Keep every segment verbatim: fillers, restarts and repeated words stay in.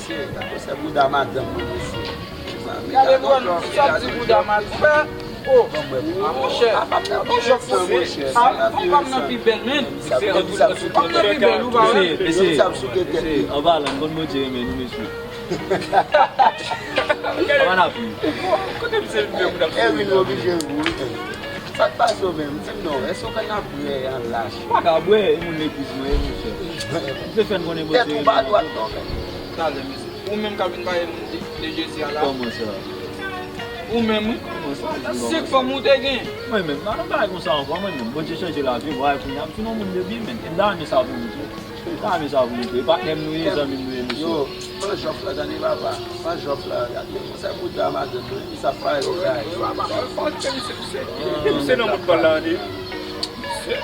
Mesye, gade se bouda madanm mwen, mesye. Gade, bro, sa di bouda madanm. Oh, a monchè, a monchè, monchè, a fanm nan pi bèl, men. Fanm nan pi bèl, ou pa wè? Mesye, mesye, anba la, m konn Bondye renmen nou, mesye. Anba la, pi. Kote misye vin fè moun ap Erwin oblije ri wi. Sa k pase w menm? Di m non, èske w konn ap bwè an lach? M pa ka bwè, e moun legliz mwen ye, monchè. Misye fè n konnen Bondye renmen nou. Tèt ou pa dwat non, men. Talè, mesye. Ou menm k ap vin pale moun de, de Jezi a la. Kòman sa? Ou menm, wi. Kòman sa? Senk fanm ou te gen. Mwen menm, pa nan bagay konsa ankò, mwen menm. Bondye chanje lavi m, wè, kounye a, m vin yon moun de byen, men. E m ta renmen sa pou nou tou. M ta renmen sa pou nou tou. E patnè m nou ye, zanmi m nou ye, mesye. Yo, pran jòf la, tande papa. Pran jòf la, gade. Konsa bouda madanm mwen, sa fè yo kay. Yo, papa, fò ke misye, misye, misye nan moud pa la, ande. Misye.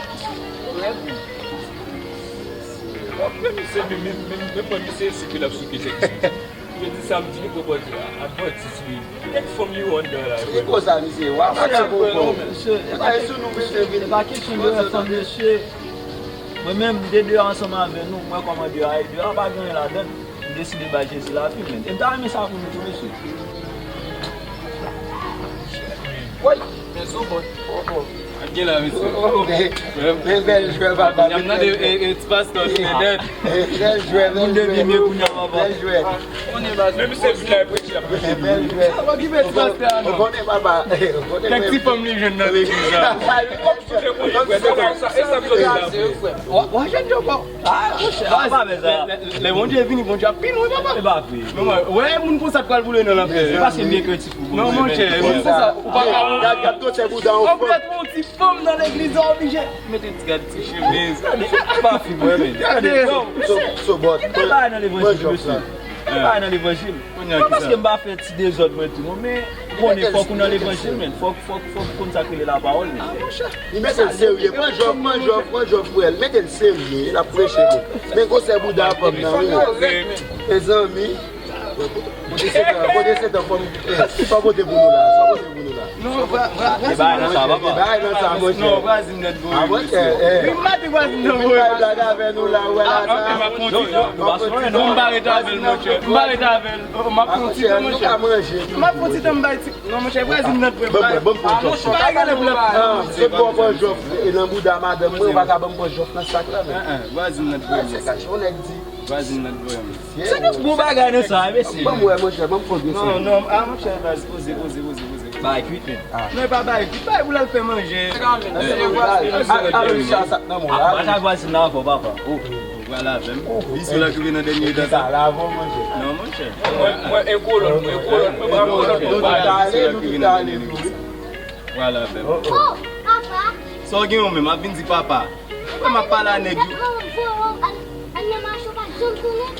Wap wè misye, men, men, men, men, misye, se ke l ap souke tèt misye. Yo di samdi li pran bòdye a, Adventist li. Nèg fanm li yo anndan la. Ki koz sa, misye? W ap pase pou bon. Misye, e pa kesyon de fanm, mesye. Mwen menm, m te deyò ansanm avè nou, m wè kòman deyò a ye, deyò a pa gen anyen ladan l. M deside bay Jezi lavi m, men. E m ta renmen sa pou nou tou, mesye. Woy, men zobòt, oh, oh. Ak gen la, mesye. Oh, oh, men, men bèl jwè, papa. Y ap tande, e, e, ti pastè, ti medèt. Bèl jwè, bèl jwè. Moun de byen kounye a, papa. Bèl jwè. Men misye vin la, preche, l ap preche. Bèl jwè. Sa pa ki bèl ti pastè a, non. Ou konnen, papa. Kèk ti fanm li jwenn nan legliz la. Wa, wa jwenn yo, papa. Ah, monchè, ah, pa fè sa. Lè, lè, lè Bondye vini, Bondye ap pi lwen, papa. E pa vre. Non, mwen, wè, moun konsa t pral boule nan lanfè. Se paske m byen kretif pou Bondye. Non, monchè, moun konsa, ou pa ka. Gad, gad, gad, se bouda, on fòt. Ou pèt yon ti fanm nan legliz, ou oblije mete ti gad ti chemiz. Gade, pa fi mwen, men. Gade. So, so, bòt. Ki bagay nan levanjil, mesye? Ki bagay nan levanjil? Kounye a ki sa? Paske m pa fè ti dezòd mwen tou, non, men konnen fòk ou nan levanjil, men. Fòk, fòk, fòk ou konn sa k rele lapawòl, men. Ah, monchè. Li mete l serye. Pran jòf, pran jòf, pran jòf pou el. Mete l serye, l ap preche, men. Men gwosè bouda fanm nan, wi. Mezanmi. Kote Setan, kote Setan, fò m, eh, fò kote pou nou la, fò kote pou nou la. Non, vwa-, vwa-, vwazin nan sa, papa. Vwazin nan sa, monchè. Non, vwazin nan voye, mesye. Wi, m pa di vwazin nan voye. Vin bay blag avè nou la, ou wè la sa. Non, m pa rete avè l, monchè. M pa rete avè l. M ap pran ti tan, monchè. M ap pran ti tan, m bay ti Non, monchè, vwazin nan dwe bay. Ban m pran jòf. Bagay gen lè pou l ap. Ah, se pou w pran jòf, e nan bouda madanm mwen, ou pa ka ban m pran jòf nan sak la, men. Vwazin nan dwe bay. Se kache, yon nèg di. Vwazin nan dwe bay. Se de bon bagay nan sa, mesye. Ban m wè, monchè, ban m pran de. Non, non, ah, monchè, vwazin, poze, poze, poze, poze. Bagay kwit, men. Non, e pa bagay kwit, bagay pou l al fè manje. Alè sa sak nan men w la. Pataje vwazin nan avè w, papa. Vwala avè m. Li sou la ki vin nan dènye tan sa. Non, monchè. Mwen, mwen, e kolòn, mwen, e kolòn, mwen, pa kolòn, mwen, pa kolòn. Vwala avè m. Oh, papa. Sa w gen yon menm, ap vin di papa. Mwen, m ap pale a nèg yo. An nan mache, w pa janm tounen.